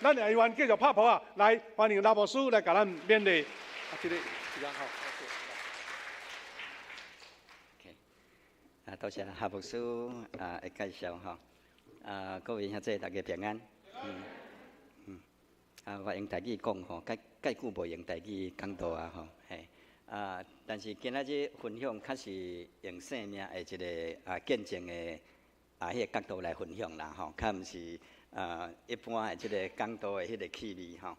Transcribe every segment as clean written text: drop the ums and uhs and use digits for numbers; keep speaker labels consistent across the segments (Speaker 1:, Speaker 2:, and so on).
Speaker 1: 咱會願繼續拍噗仔，來歡迎羅牧師來共咱勉勵。啊，這個時間好。
Speaker 2: OK，啊，多謝夏牧師啊的介紹吼。啊，各位兄弟大家平安。啊，我用台語講吼，蓋蓋久無用台語講道啊吼，嘿。啊，但是今仔日分享較是用生命的一個啊見證的啊彼個角度來分享啦吼，較毋是啊一般的這個講道的彼個氣味吼。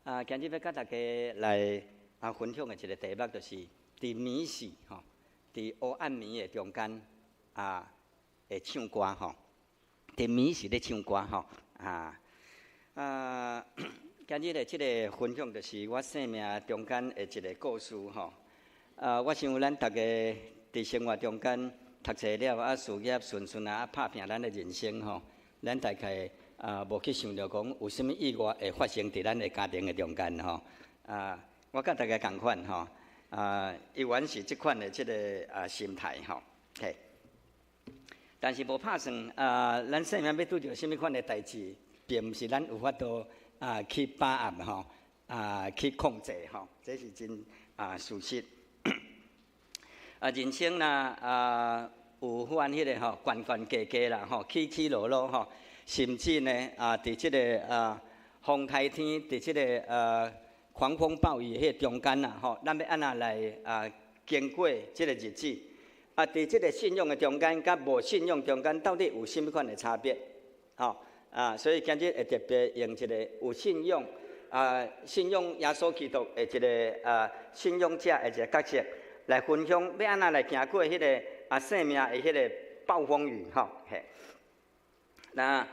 Speaker 2: 啊，今日欲佮大家來啊分享的一個題目，就是佇暝時吼，佇黑暗暝的中間啊會唱歌吼，佇暝時咧唱歌吼啊啊。今日的這個分享，就是我生命中間的一個故事吼。啊，我想咱逐家佇生活中間讀冊了啊，事業順順啊，啊拍拚咱的人生吼。咱大概啊無去想著講有啥物意外會發生佇咱的家庭的中間吼。啊，我佮大家仝款吼。啊，伊原是這款的這個啊心態吼。嘿。但是無拍算啊，咱生命欲拄著啥物款的代誌，並毋是咱有法度啊，去把握吼，啊，去控制吼，這是真啊事實。啊，人生啦，啊，有分彼個吼，懸懸低低啦，吼，起起落落吼，甚至呢，啊，佇這個啊風颱天，佇這個啊狂風暴雨彼個中間啦，吼，咱欲按怎來啊經過這個日子？啊，佇這個信仰的中間，佮無信仰中間，到底有啥物款的差別？吼？啊，所以今日會特別用一個有信仰啊，信仰耶穌基督的一個啊信仰者的一個角色來分享，欲按怎來行過彼個啊生命的彼個暴風雨吼。嘿，那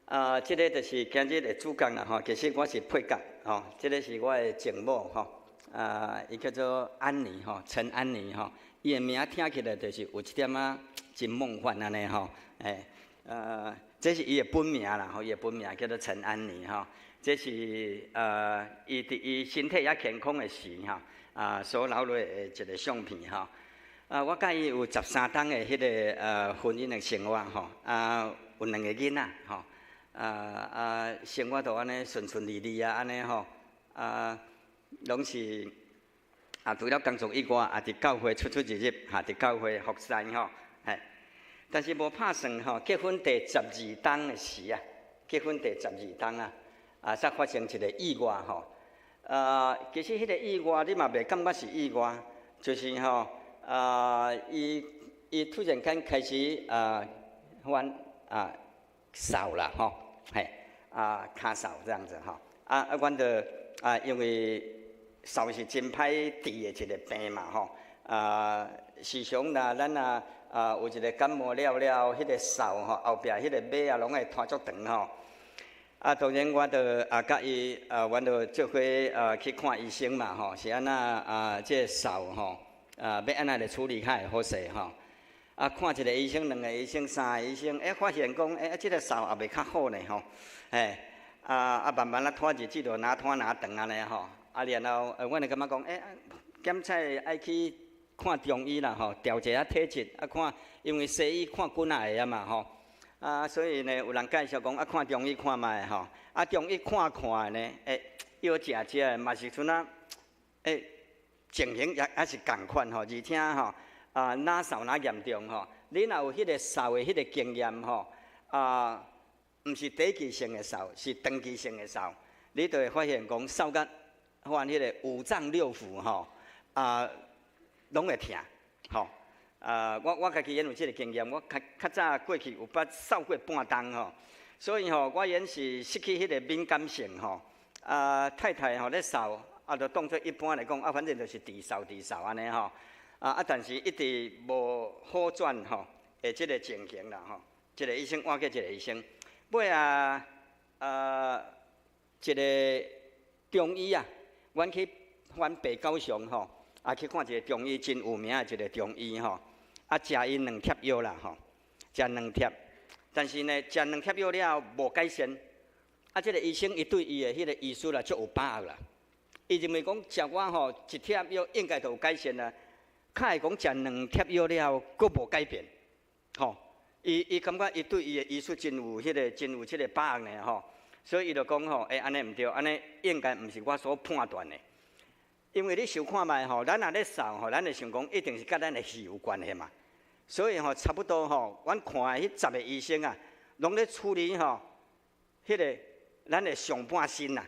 Speaker 2: 啊，這個就是今日的主角啦吼。其實我是配角吼，這個是我的情某吼。啊，伊叫做安妮吼，陳安妮吼。伊的名聽起來就是有一點仔真夢幻按呢吼。欸，這是伊的本名啦，吼，伊的本名叫做陳安妮吼。這是伊佇伊身體猶健康的時吼，啊，所留落的一個相片吼。啊，我佮伊有13冬的彼個婚姻的生活吼，啊，有兩個囡仔吼，啊啊，生活都按呢順順利利啊，按呢吼，啊，攏是啊，除了工作以外，也佇教會出出入入，哈，佇教會服侍吼，嘿。但是無拍算吼，結婚第十二冬的時啊，結婚第十二冬啊，啊，才發生一個意外吼。啊，其實彼個意外你嘛袂感覺是意外，就是吼，啊，伊伊突然間開始啊，阮啊嗽啦吼，嘿，啊，咳嗽這樣子吼，啊啊，阮就啊，因為嗽是真歹治的一個病嘛吼，啊，時常若咱啊。啊，有一個感冒了了，彼個嗽吼，後壁彼個尾啊，攏會拖足長吼。啊，當然我就啊，佮伊啊，阮就做伙啊去看醫生嘛吼，是按怎啊？這個嗽吼，啊，欲按怎來處理較會好勢吼？啊，看一個醫生、兩個醫生、三個醫生，欸，發現講，欸，這個嗽也袂較好呢吼，嘿，啊啊，慢慢仔拖日子就若拖若長按呢吼。啊，然後，阮就感覺講，欸，檢查愛去看中醫啦吼，調一下體質啊，看因為西醫看幾若个啊嘛吼，啊，所以呢有人介紹講啊，看中醫看覓吼，啊，中醫看看呢，欸，藥食食嘛是賰仔，欸，情形也猶是仝款吼，而且吼，啊，若嗽若嚴重吼，你若有彼個嗽的彼個經驗吼，啊，毋是短期性的嗽，是長期性的嗽，你就會發現講嗽甲阮彼個五臟六腑吼，啊，攏會疼，吼！啊，我我家己也有這個經驗，我較較早過去有捌嗽過半冬吼，所以吼，我原是失去彼個敏感性吼。啊，太太吼咧嗽，啊，就當做一般來講，啊，反正就是治嗽治嗽按呢吼。啊啊，但是一直無好轉吼，的這個情形啦吼。一個醫生換過一個醫生，尾啊啊，一個中醫啊，阮去阮白高雄吼。啊，去看一個中醫，真有名的一個中醫吼。啊，食伊兩帖藥啦吼，食兩帖。但是呢，食兩帖藥了後無改善。啊，這個醫生伊對伊的彼個醫術啦，足有把握啦。伊認為講食我吼一帖藥應該就有改善啦。較會講食兩帖藥了後，閣無改變。吼，伊伊感覺伊對伊的醫術真有彼個，真有這個把握呢吼。所以伊就講吼，欸，按呢毋對，按呢應該毋是我所判斷的，因為你想看覓吼，咱若咧掃吼，咱會想講一定是佮咱的肺有關係嘛。所以吼，差不多吼，阮看的彼10個醫生啊，攏咧處理吼，彼個咱的上半身啦，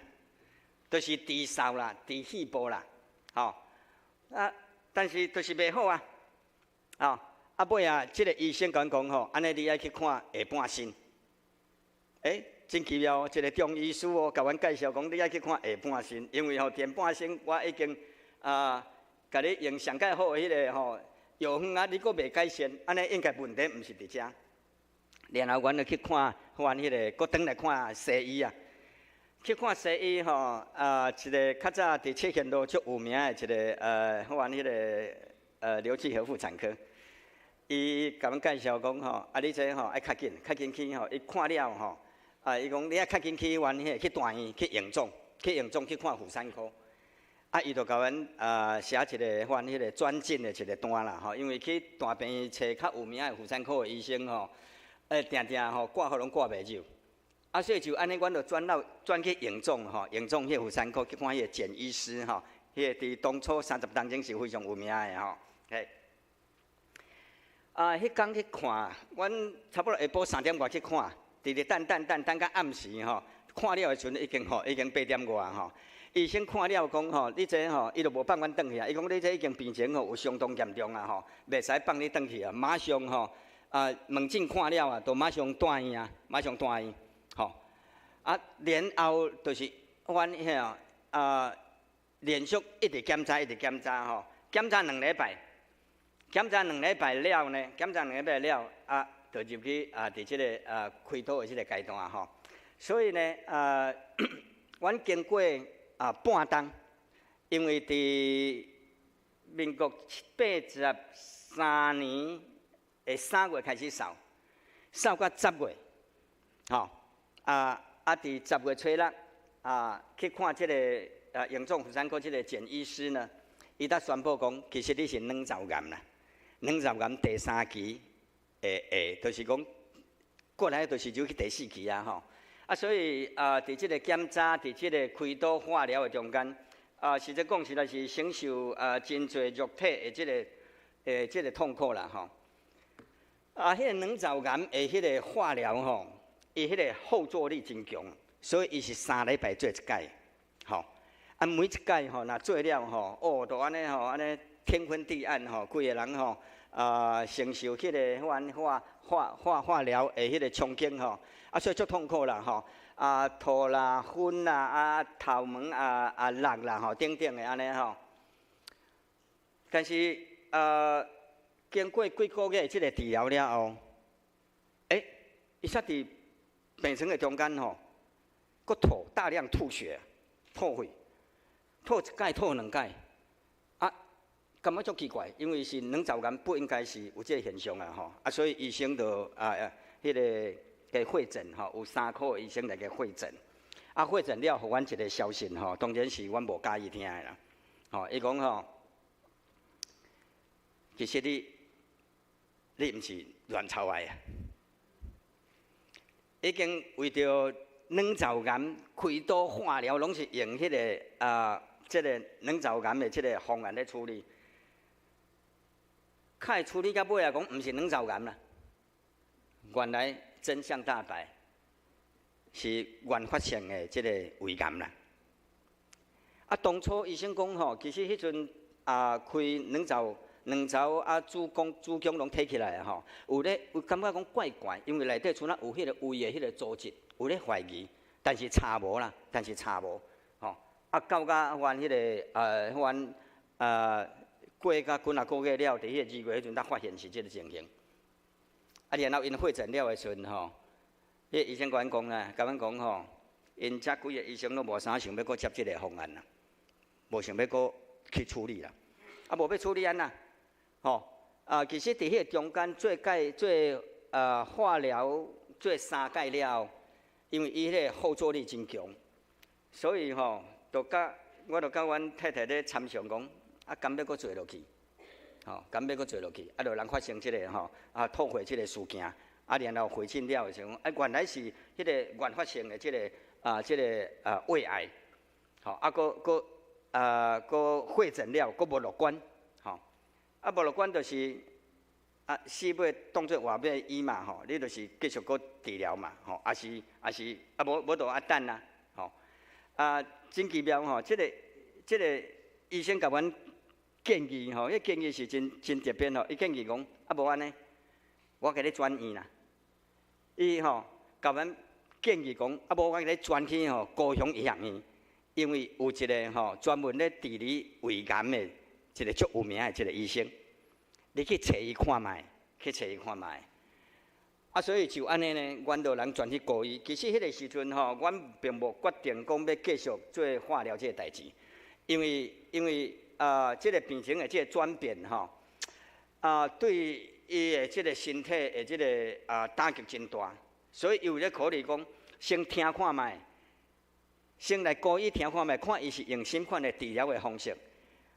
Speaker 2: 就是治掃啦，治肺部啦，吼啊，但是就是袂好啊，啊，啊尾啊，這個醫生共阮講吼，按呢你愛去看下半身，欸，真奇妙，一個中醫師哦，共阮介紹講你愛去看下半身，因為吼前半身我已經啊，共你用上蓋好的彼個吼藥方啊，你閣袂改善，按呢應該問題毋是佇遮。然後阮就去看，阮彼個閣轉來看西醫啊，去看西醫吼，啊，一個較早佇七賢路足有名的一個阮彼個劉繼和婦產科，伊共阮介紹講吼，啊你這吼愛較緊，較緊去吼，伊看了吼，啊伊講你愛較緊去阮彼個去大醫去榮總，去榮總去看婦產科，啊伊就共阮寫一個阮彼個轉診的一個單啦吼，因為去大病院揣較有名的婦產科的醫生吼。欸，定定吼掛號攏掛袂入，啊，所以就按呢，阮就轉到轉去榮總吼，榮總彼個婦產科去看彼個簡醫師吼，彼個佇當初30冬前是非常有名的吼，嘿。啊，彼工去看，阮差不多下晡3點外去看，佇咧等等等等到暗時吼，看了的時陣已經吼已經8點外吼。醫生看了講吼，你這吼，伊就無放阮轉去啊，伊講你這已經病情吼有相當嚴重啊吼，袂使放你轉去啊，馬上吼。啊，門診看了啊，就馬上轉院啊，馬上轉院，吼。啊，然後就是阮遐啊，連續一直檢查，一直檢查吼，檢查兩禮拜，檢查兩禮拜了呢，檢查兩禮拜了啊，就入去啊，佇這個啊開刀的這個階段吼。所以呢，啊，阮經過啊半冬，因為佇民國83年的3月開始掃，掃到十月，吼啊啊！佇10月初六啊，去看這個啊榮總婦產科這個簡醫師呢，伊才宣布講，其實你是卵巢癌啦，卵巢癌第三期，會會，就是講過來就是入去第四期啊吼。啊，所以啊，佇這個檢查、佇這個開刀化療的中間，啊，實際講實在是承受啊真濟肉體的這個痛苦啦吼。啊，彼個卵巢癌的彼個化療吼，伊彼個後坐力真強，所以伊是3禮拜做一擺，吼。啊，每一擺吼，若做了吼，哦，就按呢吼，按呢天昏地暗吼，規個人吼啊，承受彼個化化化化療的彼個衝擊吼，啊，所以足痛苦啦吼，啊，吐啦、昏啦、啊，頭毛啊啊落啦吼，等等的按呢吼。但是啊，經過幾個月這個治療了後，欸，伊煞佇病床的中間吼，閣吐大量吐血，吐血，吐一擺，吐兩擺，啊，感覺足奇怪，因為是卵巢癌不應該是有這個現象啊吼，啊，所以醫生就啊，彼個給會診吼，有三科醫生來給會診，啊，會診了，予阮一個消息吼，當然是阮無佮意聽的啦，吼，伊講吼，其實你毋是卵巢癌啊，已經為著卵巢癌開刀化療，攏是用彼個啊，這個卵巢癌的這個方案咧處理。較會處理到尾啊，講毋是卵巢癌啦，原來真相大白，是原發性的這個胃癌啦。啊，當初醫生講吼，其實彼陣啊開卵巢。卵巢啊，子宮子宮攏提起來啊吼，有咧有感覺講怪怪，因為內底賰仔有彼個胃的彼個組織，有咧懷疑，但是查無啦，但是查無，吼啊到甲阮彼個阮過甲幾若個月了，佇彼個2月彼陣才發現是這個情形。啊，然後𪜶會診了的時陣吼，彼個醫生共阮講啦，共阮講吼，𪜶遮幾個醫生攏無啥想欲閣接這個方案啦，無想欲閣去處理啦，啊無欲處理按怎？吼啊，其實佇彼個中間做蓋做化療做三擺了，因為伊彼個後坐力真強，所以吼，就佮我就佮阮太太咧參詳講，啊，敢欲閣做落去？吼，敢欲閣做落去？啊，就人發生這個吼啊吐血這個事件，啊，然後會診了的時陣，啊，原來是彼個原發性的這個啊，這个胃癌，吼，啊，閣閣啊，閣會診了，閣無樂觀，吼，啊，無樂觀就是啊，死尾當做活尾醫嘛，吼，你就是繼續閣治療嘛，吼，抑是抑是啊，無無就愛等啊，吼，啊，真奇妙吼，這个醫生共阮建議吼，彼建議是真真特別吼，伊建議講啊，無按呢，我共你轉院啦，伊吼共阮建議講，啊，無我共你轉去吼高雄醫學院，因為有一个吼專門咧治理胃癌的一個足有名的一個醫生，你去揣伊看覓，去揣伊看覓。啊，所以就按呢呢，阮就人轉去高醫。其實彼个時陣吼，阮並無決定講欲繼續做化療這个代誌，因為這个病情的這个轉變吼，啊，對伊的這个身體的這个打擊真大，所以伊有咧考慮講，先聽看覓，先來高醫聽看覓，看伊是用啥款的治療的方式。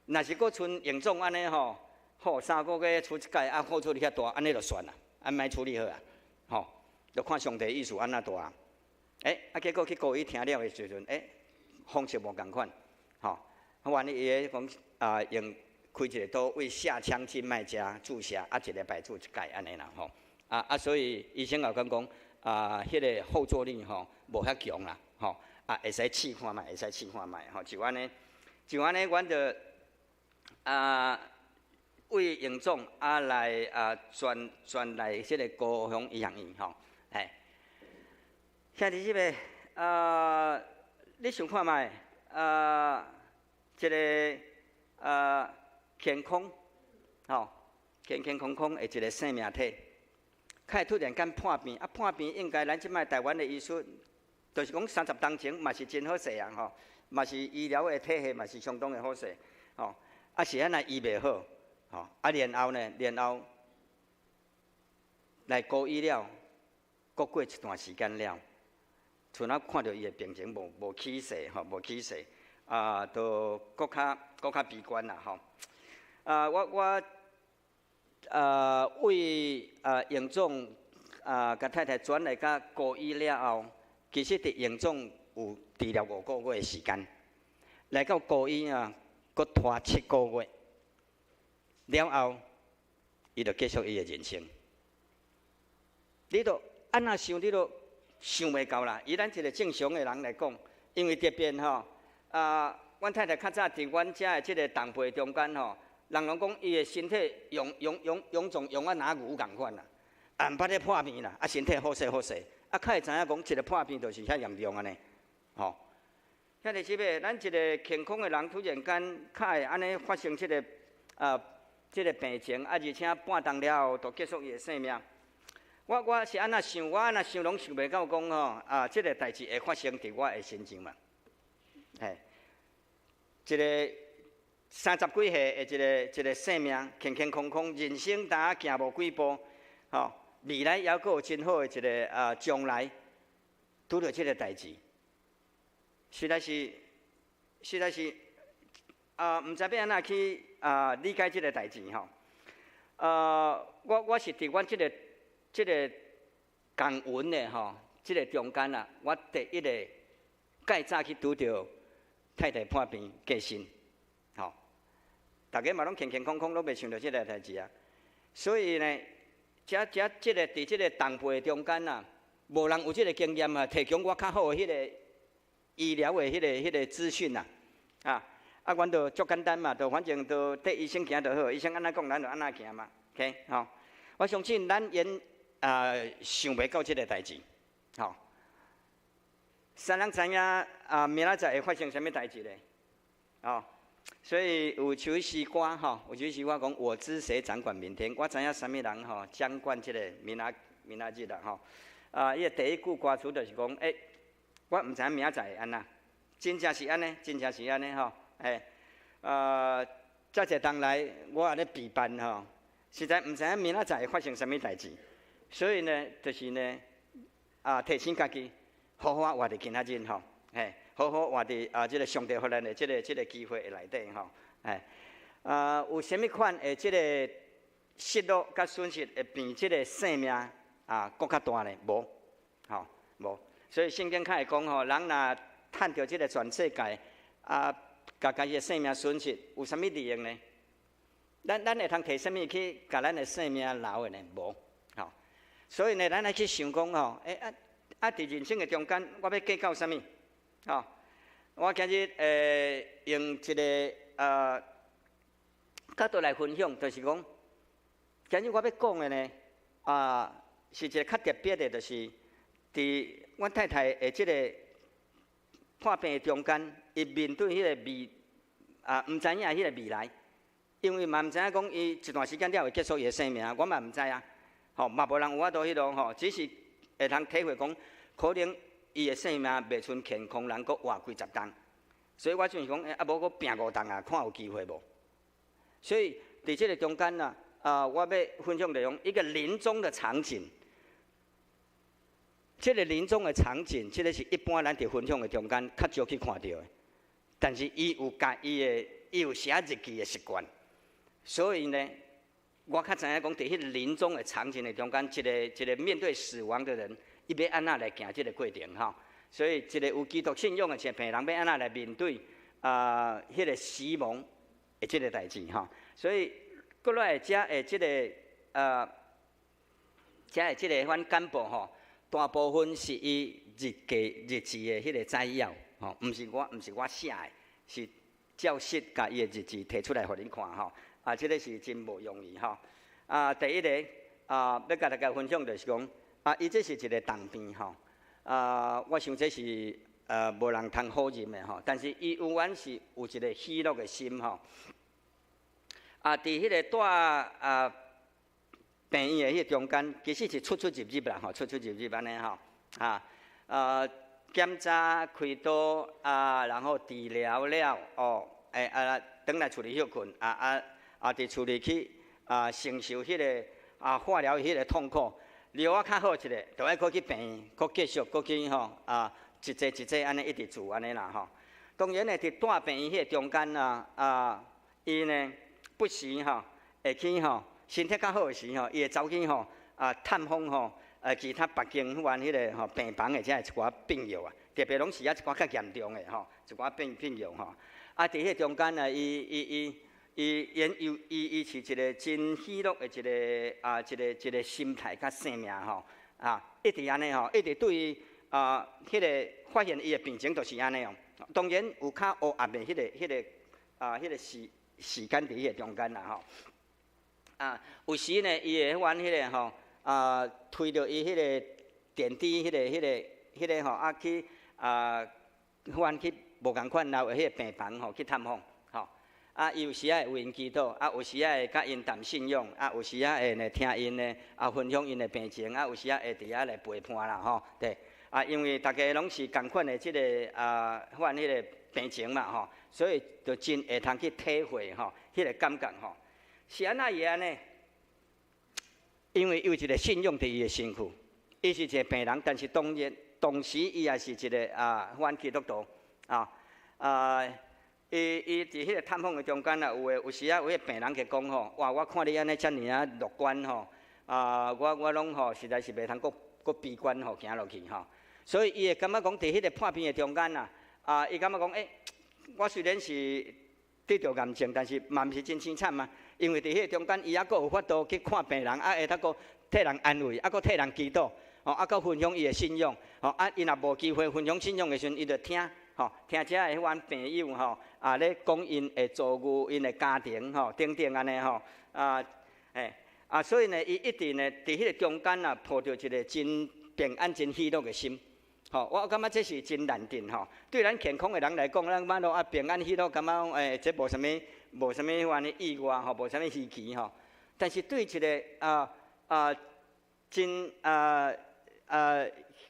Speaker 2: 若是閣像榮總按呢吼，好3個月處一擺，啊，副作用遐大，按呢就算啦，按莫處理好啊，吼，就看上帝意思按怎大。欸，啊，結果去高醫聽了的時陣，欸，方式無仝款，吼，啊，原來伊講啊，用開一个刀為下腔靜脈遮注射，啊，一禮拜注一擺按呢啦，吼，啊啊，所以醫生也講講，啊，彼个後座力吼無遐強啦，吼，啊，會使試看覓，會使試看覓，吼，就按呢，就按呢，阮就為榮總啊來啊轉轉來這个高雄醫學院吼，嘿，兄弟姊妹啊，你想看覓啊？一个健康，吼，健健康康的一个生命體，較會突然間破病，啊破病應該咱這擺台灣的醫術，就是講30冬前嘛是真好勢啊，吼，嘛是醫療的體系嘛是相當的好勢，吼，啊是按怎醫袂好，吼，啊然後呢，然後來高醫了，閣過一段時間了，賰仔看著伊的病情無起勢，吼，無起勢。啊，都閣較閣較悲觀啦，吼！啊，我啊為榮總啊，共太太轉來到高醫了後，其實佇榮總有治療5個月的時間，來到高醫啊，閣拖7個月，了後，伊就結束伊的人生。你都按怎想，你都想袂到啦！以咱一個正常的人來講，因為特別吼。啊，阮太太較早佇阮遮的這个同輩中間吼，人攏講伊的身體臃臃臃臃腫臃啊若牛仝款啦，啊毋捌咧破病啦，啊身體好勢好勢，啊較會知影講一个破病就是遐嚴重按呢，吼。兄弟姊妹，咱一个健康的人突然間較會按呢發生這个病情，啊而且半冬了後就結束伊的生命。我是按怎想，我按怎想攏想袂到講吼，啊這个代誌會發生佇我的身上嘛。嘿，一个30幾歲的一個生命，健健康康，人生焦行無幾步，吼，未來猶閣有真好的一个將來，拄著這个代誌，實在是啊，毋知欲按怎去理解這个代誌吼。啊，我是佇阮這个共雲的吼，這个中間啊，我第一个蓋早去拄著太太破病過身，吼，逐家嘛攏健健康康，攏袂想著這个代誌啊。所以呢，遮遮這个佇這个同輩中間啊，無人有這个經驗啊，提供我較好的彼个醫療的彼個資訊啊，啊，啊，阮就足簡單嘛，就反正就綴醫生行就好，醫生按怎講，咱就按怎行嘛，OK，吼。我相信咱𪜶想袂到這个代誌，吼。啥人知影啊？明仔載會發生啥物代誌咧？哦，所以有首詩歌吼，有首詩歌講：我知誰掌管明天，我知影啥物人吼掌管這个明仔日啦吼。啊，伊的第一句歌詞就是講：欸，我毋知影明仔載會按怎，真正是按呢，真正是按呢吼。欸，啊，遮濟冬來我也咧備辦吼，實在毋知影明仔載會發生啥物代誌，所以呢，就是呢，啊，提醒家己。好好活佇今仔日吼，嘿，好好活佇啊，這个上帝予咱的這個機會的內底吼，嘿，啊，有啥物款的這個失落佮損失會比這个生命啊閣較大呢？無，吼，無。所以聖經較會講吼，人若趁著這个全世界，啊，共家己的性命損失，有啥物利益呢？咱會通提啥物去共咱的性命留的呢？無，吼。所以呢，咱愛去想講吼，欸啊啊！佇人生的中間，我欲計較啥物？吼，我今日用一个角度來分享，就是講，今日我欲講的呢，啊，是一个較特別的，就是佇阮太太的這个破病的中間，伊面對彼个未啊，毋知影彼个未來，因為嘛毋知影講伊一段時間了會結束伊的生命，我嘛毋知啊，吼嘛無人有法度彼落吼，只是會通體會講，可能伊的生命袂賰健康人閣活幾十冬，所以我就是講，啊無閣拚五冬啊，看有機會無？所以佇這个中間啊，啊，我欲分享內容一個臨終的場景。這个臨終的場景，這个是一般咱佇分享的中間較少去看著的。但是伊有共伊的，伊有寫日記的習慣，所以呢，我較知影講，佇彼个臨終的場景的中間，一個一個面對死亡的人，伊欲按怎來行這个過程吼？所以，一個有基督信仰的一個病人，欲按怎來面對啊，彼个死亡的這个代誌吼？所以，過來遮的這个遮的這个款簡報吼，大部分是伊日記日誌的彼个摘要吼，毋是我寫的，是照實共伊的日誌提出來予恁看吼。啊，這个是真無容易吼。啊，第一个啊，欲共大家分享就是講，啊，伊這是一个重病吼。啊，我想這是無人通否認的吼。但是伊永遠是有一个喜樂的心吼。啊，佇彼个蹛啊病院的彼個中間，其實是出出入入啦吼，出出入入按呢吼。啊，檢查開刀啊，然後治療了哦，欸啊，轉來厝裡歇睏啊啊啊，佇厝裡去啊承受彼个啊化療彼个痛苦，療啊較好一下，就愛閣去病院，閣繼續閣去吼啊，一濟一濟按呢一直住按呢啦吼。當然呢，佇蹛病院彼個中間啊啊，伊呢不時吼會去吼，身體較好的時吼，伊會走去吼啊探訪吼，其他別間彼款彼个吼病房的遮一寡病友啊，特別攏是遐一寡較嚴重的吼，一寡病友吼。啊，佇彼個中間呢，伊伊伊伊因有伊伊是一个真喜樂的一个啊一個一個心態佮生命吼，啊，一直按呢吼，一直對啊彼个發現伊的病情就是按呢哦。當然有較烏暗的彼個時間佇彼個中間啦吼。啊，有時呢，伊會阮彼個吼啊，推著伊彼個電梯彼個吼啊去啊，阮去無仝款樓的彼個病房吼去探訪吼。啊，伊有時仔會為𪜶祈禱，啊，有時仔會佮𪜶談信仰，啊，有時仔會呢聽𪜶呢啊分享𪜶的病情，啊，有時仔會佇遐來陪伴啦吼，對。啊，因為逐家攏是仝款的這个啊，患彼个病情嘛吼，所以就真會通去體會吼，彼个感覺吼。是按怎會按呢？因為有一個信仰佇伊的身軀，伊是一個病人，但是當然同時伊也是一個啊，阮基督徒啊啊，伊佇彼個探訪的中間啊，有的有時啊，有彼個病人去講吼，哇，我看你按呢遮爾仔樂觀吼，啊，我攏吼實在是袂通閣閣悲觀吼行落去吼。所以伊會感覺講，佇彼個破病的中間啊，啊，伊感覺講，欸，我雖然是得著癌症，但是嘛毋是真凄慘嘛。因為佇彼個中間，伊猶閣有法度去看病人，啊，會通閣替人安慰，啊，閣替人祈禱，吼，啊，閣分享伊的信仰，吼，啊，伊若無機會分享信仰的時陣，伊就聽，吼，聽遮的彼款病友吼，啊，咧講𪜶的遭遇、𪜶的家庭，吼，等等按呢吼，啊，欸，啊，所以呢，伊一直呢，佇彼個中間啊，抱著一個真平安、真喜樂的心。吼，我感覺這是真難得吼。對咱健康的人來講，咱感覺啊平安喜樂，感覺欸，這無啥物，無啥物按呢意外吼，無啥物稀奇吼。但是對一個啊啊真啊啊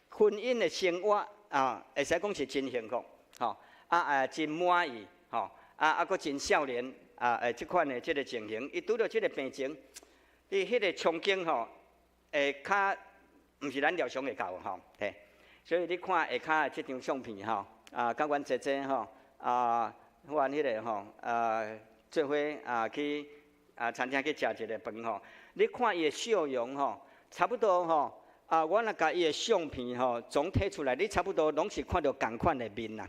Speaker 2: 婚姻的生活啊，會使講是真幸福吼，啊啊真滿意吼，啊啊閣真少年啊，欸，這款的這个情形，伊拄著這个病情，伊彼個憧憬吼，會較毋是咱料想會到吼，嘿。所以你看下跤的這張相片吼，啊，佮阮姐姐吼，啊，阮彼个吼，啊，做伙啊去啊餐廳去食一个飯吼，你看伊的笑容吼，差不多吼，啊，我若共伊的相片吼總提出來，你差不多攏是看著仝款的面啦，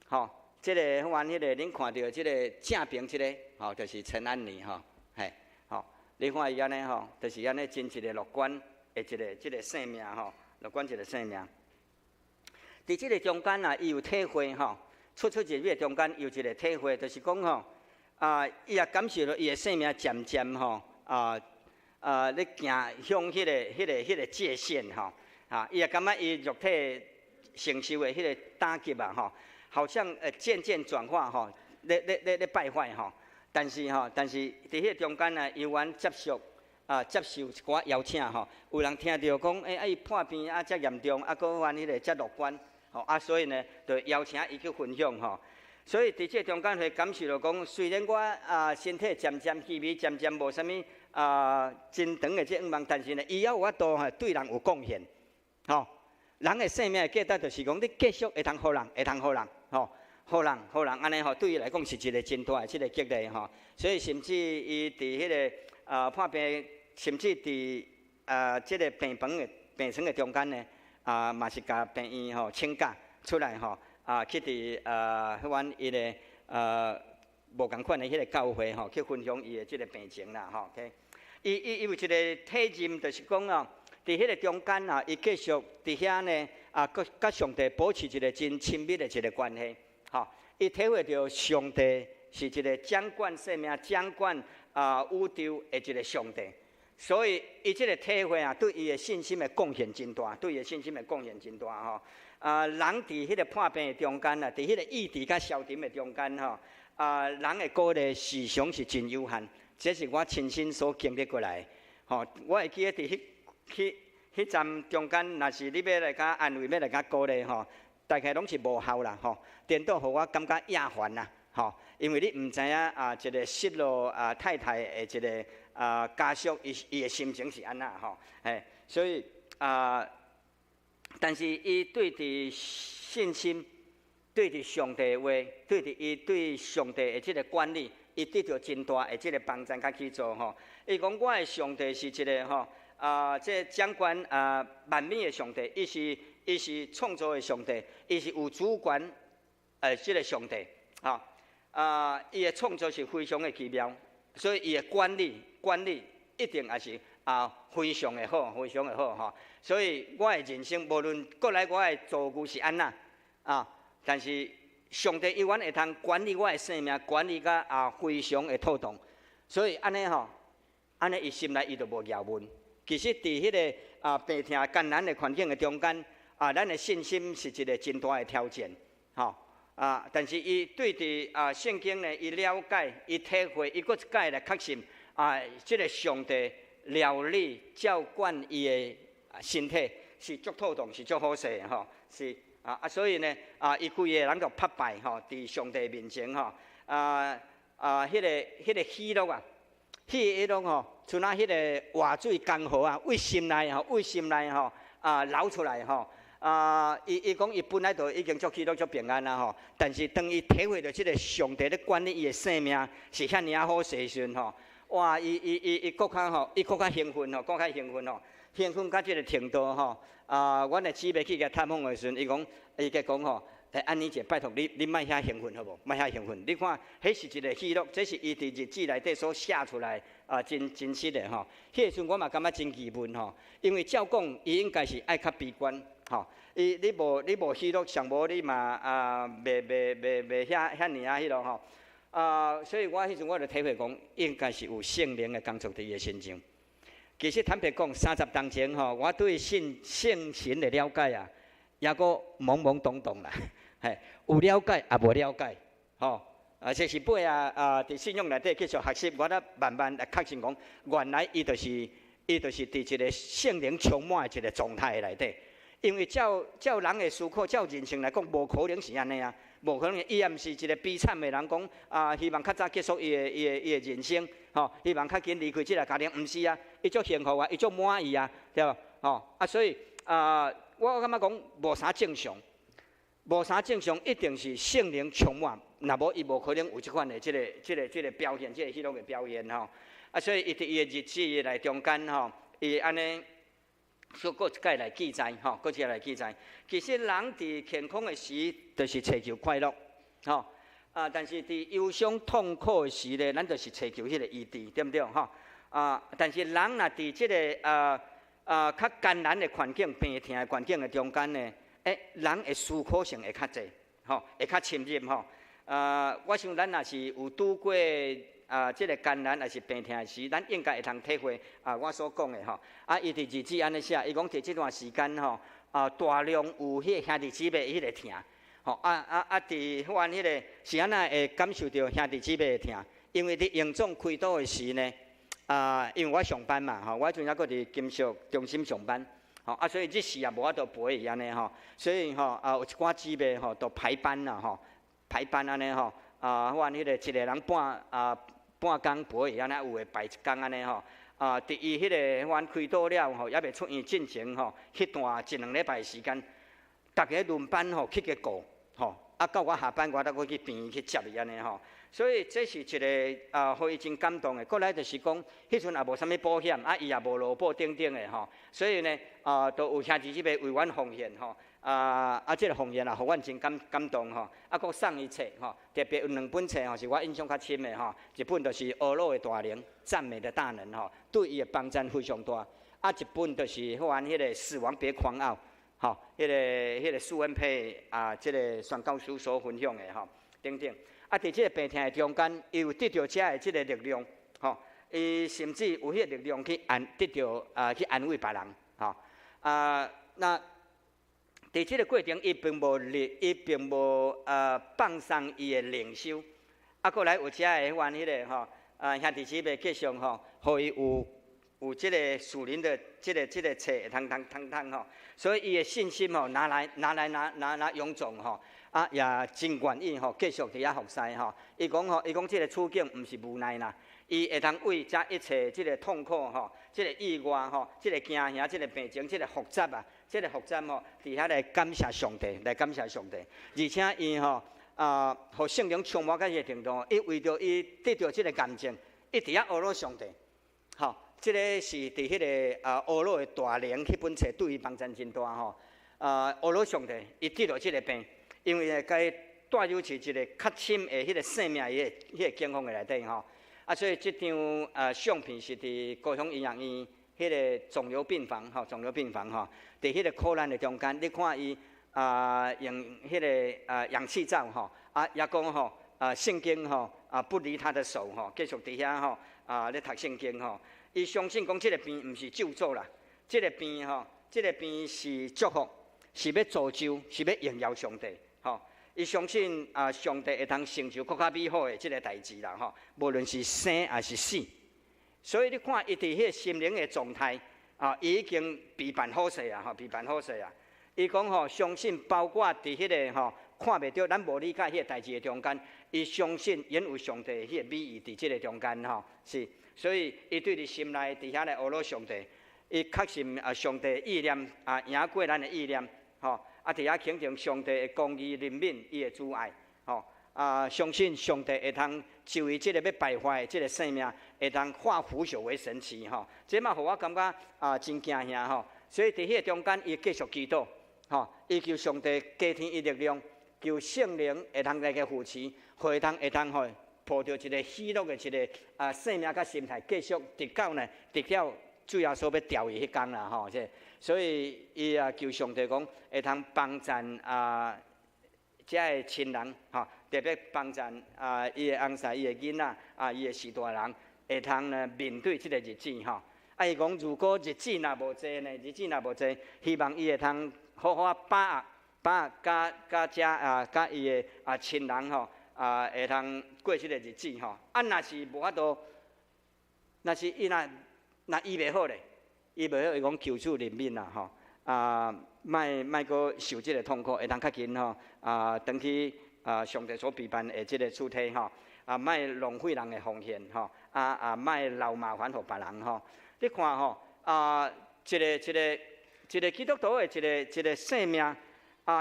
Speaker 2: 吼。這個阮彼個恁看著這個正爿這個，吼，就是陳安妮吼，嘿，吼，你看伊按呢吼，就是按呢真一个樂觀的一個這個生命吼，樂觀一個生命。佇這個中間啊，伊有體會吼，出出入入的中間有一個體會，就是講吼，啊，伊也感受著伊的生命漸漸吼，啊，咧行向彼個界限吼，啊，伊也感覺伊肉體承受的彼個打擊啊吼，好像漸漸轉化吼，咧咧咧咧敗壞吼，但是吼，但是佇彼個中間呢，猶原接受啊，接受一寡邀請吼，有人聽著講，欸，啊伊破病啊遮嚴重，啊閣還彼個遮樂觀，吼啊，所以呢，就邀請伊去分享吼。所以佇這中間會感受著講，雖然我啊身體漸漸虛微，漸漸無啥物啊真長的這願望，但是呢，伊猶有法度吼對人有貢獻，吼。人的生命的價值就是講，你繼續會通予人，會通予人，吼，予人，予人，按呢吼，對伊來講是一個真大的這個激勵吼。所以甚至伊佇彼個啊破病，甚至佇啊這個病房的病床的中間呢，啊嘛是共病院吼請假出來吼，啊去佇啊彼阮伊个啊無仝款的彼個教會吼，去分享伊的這個病情啦吼。OK，伊有一個體認，就是講哦，佇彼個中間啊，伊繼續佇遐呢啊，閣佮上帝保持一個真親密的一個關係，吼。伊體會著上帝是一個掌管生命、掌管啊宇宙的一個上帝，所以伊這個體會啊，對伊的信心的貢獻真大，對伊的信心的貢獻真大吼。啊，人佇彼個破病的中間啊，佇彼個意志佮消沉的中間吼，啊，人的鼓勵時常是真有限，這是我親身所經歷過來的。吼，我會記得佇彼彼彼陣中間，若是你欲來共安慰，欲來共鼓勵吼，大概攏是無效啦吼。顛倒予我感覺厭煩啦吼，因為你毋知影啊，一個失落啊太太的一個啊家屬，伊伊的心情是按怎吼？嘿，所以啊，但是伊對佇信心，對佇上帝的話，對佇伊對上帝的這個管理，伊得著真大的這個幫助佮去做吼。伊講我的上帝是一個吼。啊，這掌管啊萬物的上帝，伊是創造的上帝，伊是有主權這個上帝，吼啊，伊的創造是非常的奇妙，所以伊的管理一定也是啊非常的好，非常的好吼。所以我的人生無論過來我的遭遇是按怎啊，但是上帝永遠會通管理我的生命，管理甲啊非常的妥當。所以按呢吼，按呢伊心內伊就無疑問。其實，佇彼個啊病痛艱難的環境的中間，啊，咱的信心是一個真大的挑戰，吼啊！但是伊對佇啊聖經呢，伊了解，伊體會，伊閣一擺來確信啊，這個上帝料理照管伊的身體是足妥當，是足好勢的吼，是啊啊！所以呢，啊，伊規個人就拍敗吼，佇上帝面前吼，啊啊，彼個喜樂啊！彼個彼種吼，像若彼個活水江河啊，對心內吼，對心內吼啊流出來吼啊！伊伊講伊本來就已經足喜樂足平安啦吼，但是當伊體會著這個上帝咧管理伊的生命是遐爾仔好勢時陣吼，哇！伊伊伊伊閣較吼，伊閣較興奮吼，閣較興奮吼，興奮到這個程度吼啊！阮的姊妹去共探訪的時陣，伊講伊共講吼。欸，安妮姐，拜託你，你莫遐興奮好無？莫遐興奮，你看，彼是一個喜樂，這是伊佇日誌內底所寫出來啊，真真實的吼。彼個時陣我嘛感覺真疑問吼，因為照講，伊應該是愛較悲觀吼。伊你無你無喜樂，上無你嘛啊，袂袂袂袂遐遐爾仔彼囉吼。啊，所以我彼陣我就體會講，應該是有聖靈的工作佇伊的身上。其實坦白講，30冬前吼，我對信聖神的了解啊，猶閣懵懵懂懂啦。嘿，有了解也無了解，吼，啊，這是尾仔啊，佇信仰內底繼續學習，我才慢慢來確信講，原來伊就是佇一個聖靈充滿的一個狀態內底。因為照照人的思考，照人性來講，無可能是按呢啊，無可能，伊也毋是一個悲慘的人，講啊，希望較早結束伊的伊的伊的人生，吼，希望較緊離開這個家庭，毋是啊，伊足幸福啊，伊足滿意啊，對無？吼，啊，所以啊，我感覺講無啥正常。無啥正常，一定是聖靈充滿，若無伊無可能有這款的這個、這個、這個表現，這個喜樂的表現吼。啊，所以伊佇伊的日誌內中間吼，伊按呢說閣一擺來記載吼，閣一擺來記載。其實人佇健康的時，就是揣求快樂，吼啊！但是佇憂傷痛苦的時咧，咱就是揣求彼個醫治，對毋對？吼啊！但是人若佇這个較艱難的環境、病痛的環境的中間呢，人的思考性會較濟，吼，會較深入吼。我想咱若是有拄過這个艱難，抑是病痛的時，咱應該會通體會我所講的吼。啊，伊佇日誌按呢寫，伊講佇這段時間吼，大量有彼個兄弟姊妹彼個疼，吼啊！佇阮彼個是按怎會感受著兄弟姊妹的疼？因為佇榮總開刀的時呢，因為我上班嘛，吼，我彼陣猶閣佇金屬中心上班，吼啊，所以日時也無法度陪伊按呢吼，所以吼有一寡姊妹吼都排班啦吼，排班按呢吼，阮彼個一個人半工陪伊按呢，有的排一工按呢吼，佇伊彼個阮開刀了吼，猶未出院進前吼，彼段一兩禮拜時間，逐家輪班吼去共顧吼，到我下班我才閣去病院去接伊按呢吼。所以這是一个予伊真感動的。過來就是講，彼陣也無啥物保險，伊也無勞保等等的吼。所以呢，都有兄弟姊妹為阮奉獻吼。這个奉獻也予阮真感動吼。閣送伊冊吼，特別有兩本冊吼，是我印象較深的吼。一本就是甌魯的大能，讚美的大能吼，對伊的幫贊非常大。一本就是阮彼个死亡別狂傲，吼，彼个蘇恩佩這个宣教師所分享的吼，等等。佇這个病痛的中間，伊有得著遮的這个力量，吼，伊甚至有彼个力量去安得著去安慰別人，吼。那佇這个過程，伊並無放鬆伊的靈修。過來有遮的阮彼个吼，兄弟姊妹繼續吼，予伊有這个屬靈的這个冊會通通通通吼，所以伊的信心吼，拿來拿來拿拿拿臃腫吼。也真願意吼，繼續佇遐服侍吼。伊講吼，伊講這個處境毋是無奈啦，伊會通為這一切這个痛苦吼，這个意外吼，這個驚嚇，這个病情，這个複雜啊，這个複雜吼，佇遐來感謝上帝，來感謝上帝。而且伊吼予聖靈充滿到彼個程度，伊為著伊得著這个癌症，伊佇遐呵咾上帝。吼，這个是佇彼个甌魯的大能彼本冊對伊幫助真大吼。呵咾上帝，伊得著這个病。因為呢，共伊帶入去一个較深的彼个生命的彼个境況的內底吼，所以這張相片是佇高雄醫學院彼個腫瘤病房吼，腫瘤病房吼，佇彼個苦難的中間，你看伊用彼个氧氣罩吼，也講吼聖經吼不離他的手吼，繼續佇遐吼咧讀聖經吼，伊相信講這个病毋是咒詛啦，這个病吼，這个病是祝福，是欲造就，是欲榮耀上帝。吼，伊相信上帝會通成就閣較美好的這个代誌啦，吼，無論是生抑是死。所以你看，伊佇彼个心靈的狀態，伊已經備辦好勢啊，吼，備辦好勢啊。伊講吼，相信包括佇彼个吼看袂著、咱無理解彼个代誌的中間，伊相信仍有上帝彼个美意佇這个中間吼，是。所以伊對佇心內佇遐來呵咾上帝，伊確信上帝意念贏過咱的意念，吼。佇遐肯定上帝的公義、憐憫、伊的慈愛，吼相信上帝會通就伊這个欲敗壞的這个生命，會通化腐朽為神奇，吼。這嘛予我感覺真驚嚇吼。所以佇彼个中間，伊繼續祈禱，吼，伊求上帝加添伊力量，求聖靈會通來共扶持，予伊通吼抱著一个喜樂的一个生命佮心態，繼續直到呢，直到主耶穌欲召伊彼工啦，吼，這。所以伊也求上帝講，會通幫贊遮个親人吼，特別幫贊伊的翁婿、伊的囡仔伊的序大人，會通呢面對這个日子吼。伊講如果日子若無濟呢，日子若無濟，希望伊會通好好把握把握，佮佮遮佮伊的親人吼會通過這个日子吼。若是無法度，若是伊若若醫袂好咧。醫袂好，伊講求主憐憫啦吼，莫莫閣受這个痛苦，會通較緊吼，轉去上帝所備辦的這个厝體吼，莫浪費人的奉獻吼，莫留麻煩予別人吼。你看吼，一个基督徒的一个生命，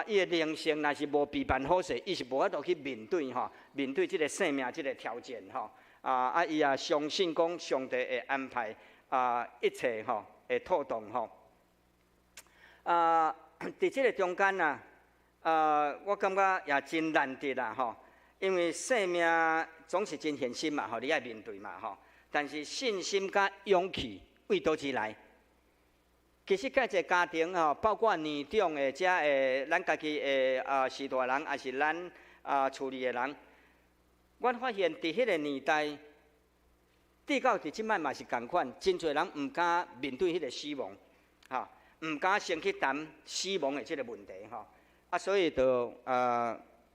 Speaker 2: 伊的靈性若是無備辦好勢，伊是無法度去面對吼，面對這个生命這个挑戰吼。伊也相信講上帝會安排一切吼，會妥當吼。啊，佇這个中間啊，我感覺也真難得啦吼，因為生命總是真現實嘛吼，你愛面對嘛吼。但是信心佮勇氣為佗一來？其實佮一个家庭吼，包括年長的遮的，咱家己的序大人，抑是咱厝裡的人，阮發現佇彼个年代，直到佇這擺嘛是仝款，真濟人毋敢面對彼个死亡，吼，毋敢先去談死亡的這个問題，吼，啊，所以就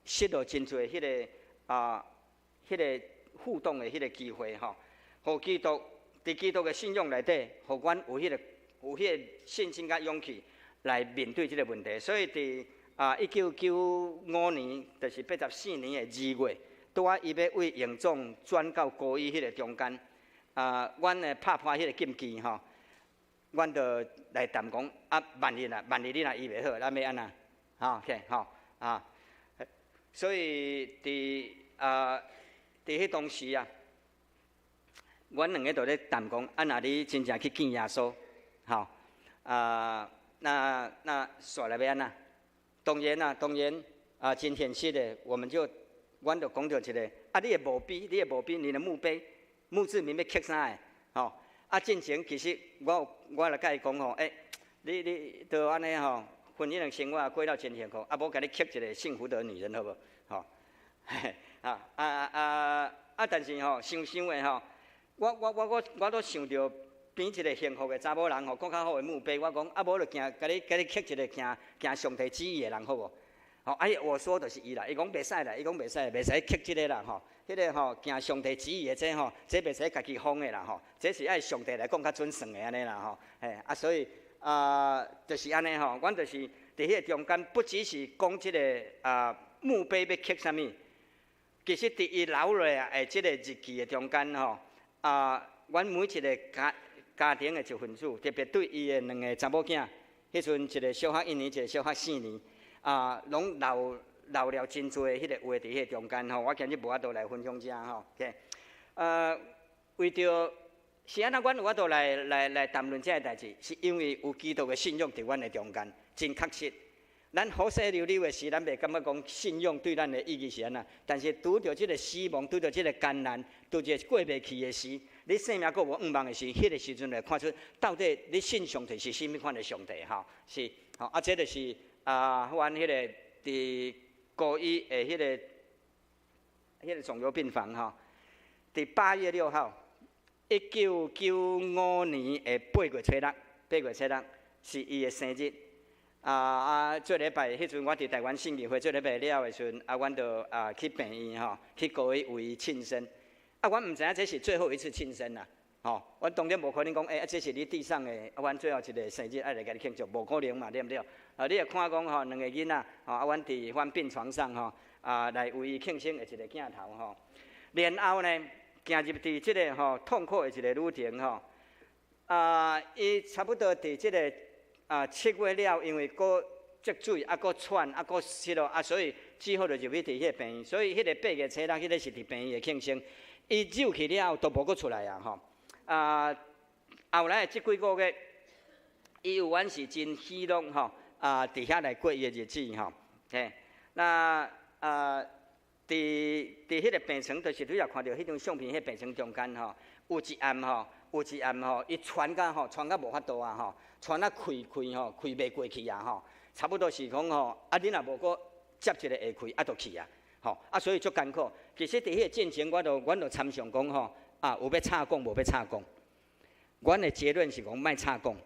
Speaker 2: 失落真濟彼个互動的彼个機會，吼，予基督佇基督的信仰內底，予阮有彼个信心佮勇氣來面對這个問題。所以佇1995年，就是84年的2月，拄仔伊欲為榮總轉到高醫彼个中間。阮的拍破彼个禁忌吼，阮就來談講啊，萬一你若醫袂好，咱欲按怎？吼，OK，吼啊，所以佇彼當時啊，阮兩个就咧談講，啊，若你真正去見耶穌，吼啊，那煞來欲按怎？當然啊，當然啊，真現實的，阮就講著一个，啊，你的墓碑，你的墓碑。墓誌銘欲刻啥个？吼！啊，進前其實我來共伊講吼，欸，你都按呢吼，婚姻的生活過了真幸福，啊，無共你刻一个幸福的女人好無？吼，啊啊啊啊！但是吼，想想的吼，我都想著比一个幸福的查某人吼，閣較好的墓碑。我講啊，無就行，共你刻一个行行上帝旨意的人好無？吼，哎，我說就是伊啦，伊講袂使啦，伊講袂使，袂使刻這个啦吼。彼个吼行上帝旨意的這吼，這袂使家己封的啦吼，這是愛上帝來講較準算的按呢啦吼。嘿，啊，所以啊，就是按呢吼，阮就是佇彼个中間，不只是講這个墓碑欲刻啥物，其實佇伊留落來的這个日記的中間吼，阮每一个家庭的一份子，特別對伊的兩个查某囝，彼陣一个小學一年，一个小學四年，攏留了真濟彼个話佇彼个中間吼，我今日無法度來分享這吼，OK，為著是按怎，阮有法度來談論這个代誌，是因為有基督的信仰佇阮的中間，真確實。咱好勢溜溜的時，咱袂感覺講信仰對咱的意義是按怎，但是拄著這个死亡，拄著這个艱難，拄著過袂去的時，你生命閣無向望的時，彼个時陣會看出到底你信上帝是啥物款的上帝吼，是吼啊，這就是阮彼个佇高醫的彼个腫瘤病房吼，佇8月6號，1995年的8月初6，8月初6是伊的生日。啊，做禮拜彼陣，我佇台灣信義會做禮拜了的時陣，啊，阮就去病院吼，去高醫為伊慶生。啊，阮毋知影這是最後一次慶生啦，吼，阮當然無可能講，欸，啊，這是你地上的，啊，阮最後一个生日愛來共你慶祝，無可能嘛，對毋對？啊，你會看講吼，兩个囡仔，吼，啊，阮佇阮病床上吼，來為伊慶生的一个鏡頭吼。然後呢，行入佇這个吼痛苦的一个旅程吼，伊差不多佇這个7月了，因為閣積水，啊，閣喘，啊，閣失落，啊，所以只好就入去佇彼个病院。所以彼个8月初六，彼个是佇病院的慶生。伊入去了後都無閣出來啊！吼，後來的這幾個月，伊有阮是真喜樂吼，佇遐來過伊的日子吼。嘿，那佇彼个病床，就是你若看著彼張相片，彼病床中間吼，有一暗吼，伊喘甲吼，喘甲無法度啊吼，喘甲氣氣吼，氣袂過去啊吼，差不多是講吼，啊，你若無閣接一个下氣，啊，就去啊，吼，啊，所以足艱苦。其實佇彼个進前，阮就參詳講吼，有欲插管無欲插管。阮的結論是講莫插管，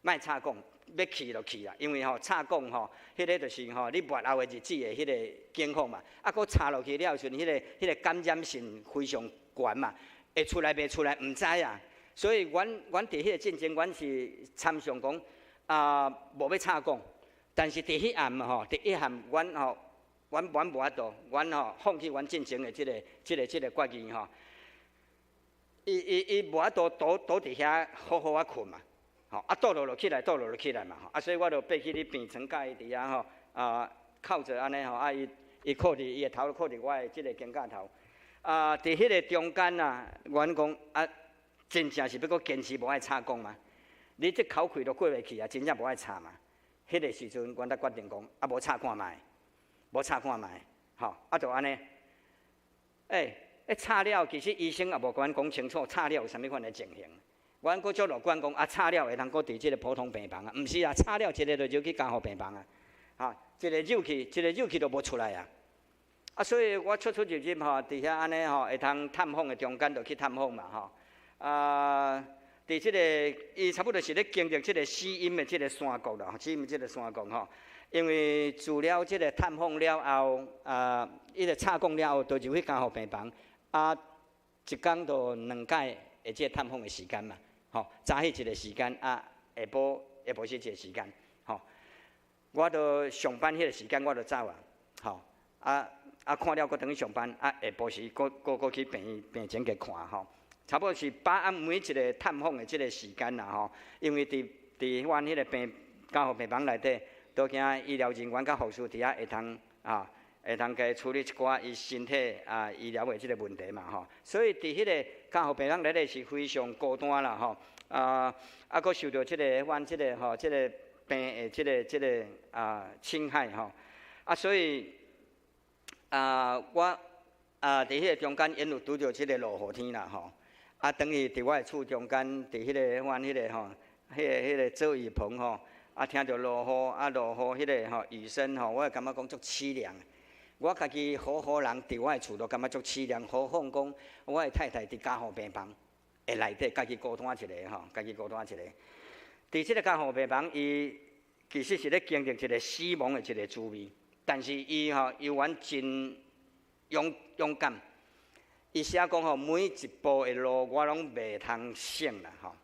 Speaker 2: 莫插管，欲去就去啦，因為吼插管吼，彼个就是吼你末後的日子的彼个境況嘛。啊，閣插落去了時陣，彼个感染性非常懸嘛，會出來袂出來毋知啊。所以，阮佇彼个進前，阮是參詳講無欲插管，但是佇彼暗吼，佇彼暗，阮吼，阮無法度，阮吼放棄阮進前的這个決議吼。伊無法度倒佇遐好好仔睏嘛，吼啊倒落就起來，倒落就起來嘛，吼啊所以我就爬去咧病床佮伊佇遐吼靠著按呢吼啊伊靠佇伊的頭靠佇我的這个肩胛頭，佇彼个中間啊，阮講啊，真正是欲閣堅持無愛插管嗎？你這口氣都過袂去啊，真正無愛插嘛。彼个時陣，阮才決定講，啊，無插看覓，無插看覓，吼，啊，就按呢。欸，插了，其實醫生也無共阮講清楚，插了有啥物款的情形。阮閣足樂觀講，啊，插了會通閣佇這个普通病房啊？毋是啊，插了一个就入去加護病房啊，哈，一个入去，一个入去就無出來啊。啊，所以我出出入入吼，佇遐按呢吼，會通探訪的中間就去探訪嘛，吼。啊，佇這个伊差不多是咧經歷這个死蔭的這个山谷啦，死蔭這个山谷吼。因為治療這个探訪了後，啊，伊個插管了後，就入去加護病房，啊，一工就兩擺的這个探訪的時間嘛，吼，早起一个時間，啊，下晡時一个時間，吼，我就上班彼个時間我就走啊，吼，啊啊看了閣轉去上班，啊下晡時閣閣閣去病院病前去看吼，差不多是把握每一个探訪的這个時間啦吼，因為佇佇阮彼个病加護病房內底，都驚醫療人員佮護士佇遐會通啊，會通共處理一寡伊身體啊醫療的這个問題嘛吼，所以佇彼个加護病房內底是非常孤單啦吼，啊啊，閣受著這个阮這个吼這个病的這个這个啊侵害吼，啊所以啊我啊佇彼个中間因有拄著這个落雨天啦吼，啊當伊佇我的厝中間佇彼个阮彼个吼，彼个彼个座椅棚吼。啊，聽著落雨，啊落雨，彼个吼雨聲吼，我會感覺講足淒涼。我家己好好人佇我的厝都感覺足淒涼，何況講我的太太佇加護病房的內底，家己孤單一个吼，家己孤單一个。佇這个加護病房，伊其實是咧經歷一个死亡的一个滋味，但是伊吼猶原真勇勇敢。伊寫講吼，每一步的路我攏袂通省啦吼，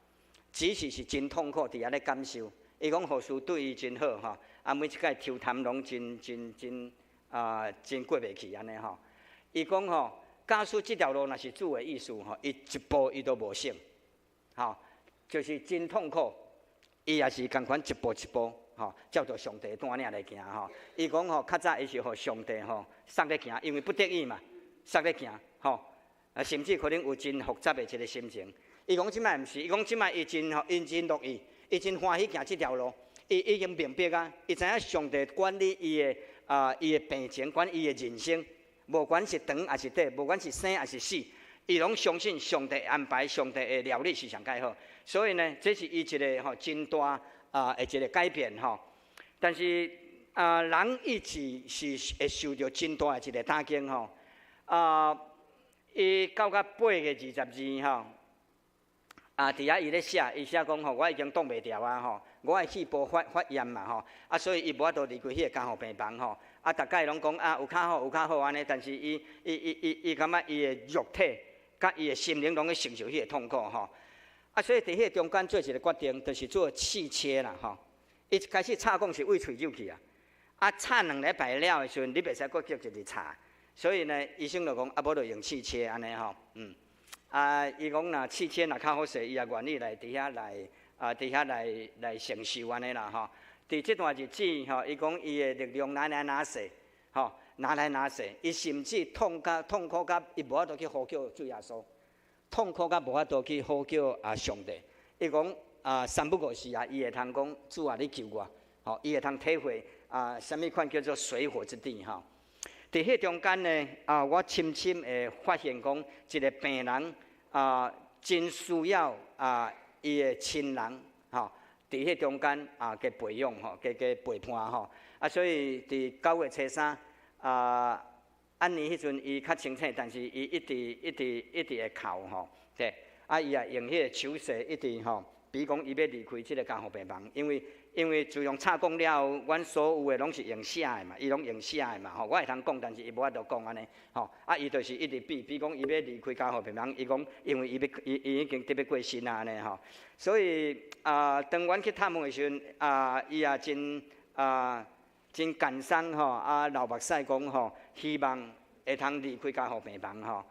Speaker 2: 只是是真痛苦佇遐咧感受。伊講護士對伊真好吼，啊每一擺抽痰攏真真真啊真過袂去按呢吼。伊講吼，假使這條路若是主的意思吼，伊一步伊都無省，吼，就是真痛苦。伊也是仝款一步一步吼，照著上帝帶領來行吼。伊講吼，較早伊是予上帝吼捒咧行，因為不得已嘛，捒咧行吼，啊甚至可能有真複雜的一个心情。伊講這擺毋是，伊講這擺伊真吼，伊真樂意。伊真歡喜行這條路，伊已經明白啊，伊知影上帝管理伊的啊，伊的病情，管伊的人生，無管是長抑是短，無管是生抑是死，伊攏相信上帝安排，上帝的料理是上蓋好。所以呢，這是伊一个吼真大啊的一个改變吼。但是啊，人意志是會受著真大的一个打擊吼。啊，伊到甲8月22吼。啊！佇遐伊咧寫，伊寫講吼，我已經擋袂牢啊吼，我的肺部發發炎嘛吼，啊，所以伊無法度離開彼个加護病房吼。啊，逐擺攏講啊，有較好，有較好按呢，但是伊伊伊伊伊感覺伊的肉體佮伊的心靈攏咧承受彼个痛苦吼。啊，所以佇彼个中間做一个決定，就是做氣切啦吼。伊一開始插管是對喙入去啊，啊，插兩禮拜了的時陣，你袂使閣繼續插，所以呢，醫生就講啊，無就用氣切按呢吼，嗯。啊，伊講若氣切若較好勢，伊也願意來佇遐來啊，佇遐來來承受按呢啦吼。佇這段日子吼，伊講伊的力量來來哪勢，吼，哪來哪勢，伊甚至痛甲痛苦甲伊無法度去呼叫主耶穌，痛苦甲無法度去呼叫啊上帝。伊講啊，三不五時啊，伊會通講主啊，你救我，吼，伊會通體會啊，啥物款叫做水火之地吼。佇彼中間呢，啊，我深深會發現講，一个病人啊，真需要啊，伊的親人吼，佇彼中間啊，嘅培養吼，嘅嘅陪伴吼。啊，所以佇9月初3，啊，按呢彼陣伊較清醒，但是伊一直一直一直會哭吼，對，啊，伊也用彼个手勢一直吼，比講伊欲離開這个加護病房，因為。因為自從插管了後，阮所有的攏是用寫的嘛，伊攏用寫的嘛，吼，我會通講，但是伊無法度講按呢，吼，啊，伊就是一直比，比講伊欲離開加護病房，伊講因為伊欲伊伊已經得欲過身啊按呢吼，所以啊，當阮去探訪的時陣，啊，伊也真啊真感傷吼，啊流目屎講吼，希望會通離開加護病房吼。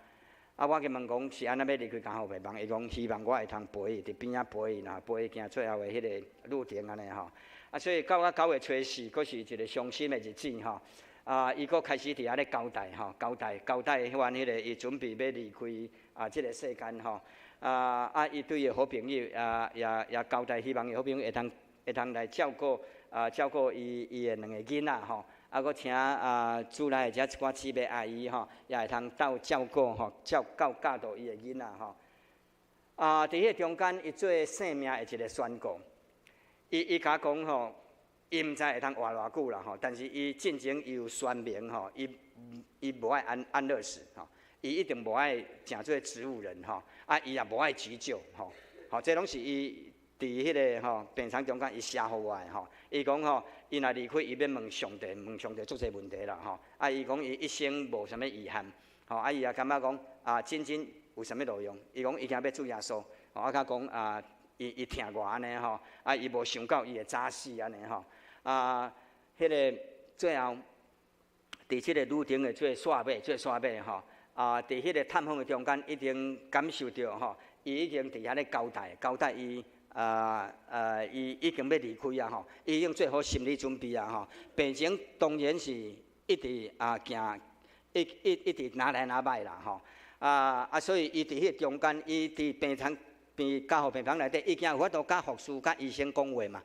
Speaker 2: 啊，我去問講是按怎欲離開加護病房，伊講希望我會通陪伊佇邊仔陪伊，啦，陪伊行最後的彼个路程按呢吼。啊，所以到啊9月初4，閣是一个傷心的日子吼。啊，伊閣開始佇遐咧交代吼，交代交代，阮彼个伊準備欲離開啊，這个世間吼。啊啊，伊對伊的好朋友啊，也也交代，希望伊好朋友會通會通來照顧啊照顧伊伊的兩个囡仔吼，啊，閣請啊厝內遮一寡姊妹阿姨吼，也會通鬥照顧吼，照教教導伊的囡仔吼。啊，佇彼个中間，伊做生命的一个宣告。伊伊共我講吼，伊毋知會通活偌久啦吼，但是伊進前伊有宣明吼，伊伊無愛安安樂死吼，伊一定無愛成做植物人吼，啊，伊也無愛急救吼，吼，這攏是伊佇彼个吼病床中間伊寫予我的吼。伊講吼，伊若離開，伊欲問上帝，問上帝足濟問題啦吼。啊，伊講伊一生無啥物遺憾，吼，啊，伊也感覺講啊，真真有啥物路用？伊講伊驚欲主耶穌，吼，啊，佮講啊，伊伊疼我按呢吼，啊，伊無想到伊會早死按呢吼，啊，彼个最後，佇這個旅程的最煞尾、最煞尾吼，啊，佇彼個探訪的中間，已經感受著吼，伊已經佇遐咧交代，交代伊啊啊，伊已經欲離開啊吼，伊已經做好心理準備啊吼。病情當然是一直啊行，一一一直若來若歹啦吼。啊啊，所以伊佇彼個中間，伊佇病床病加護病房內底，已經有法度佮護士、佮醫生講話嘛。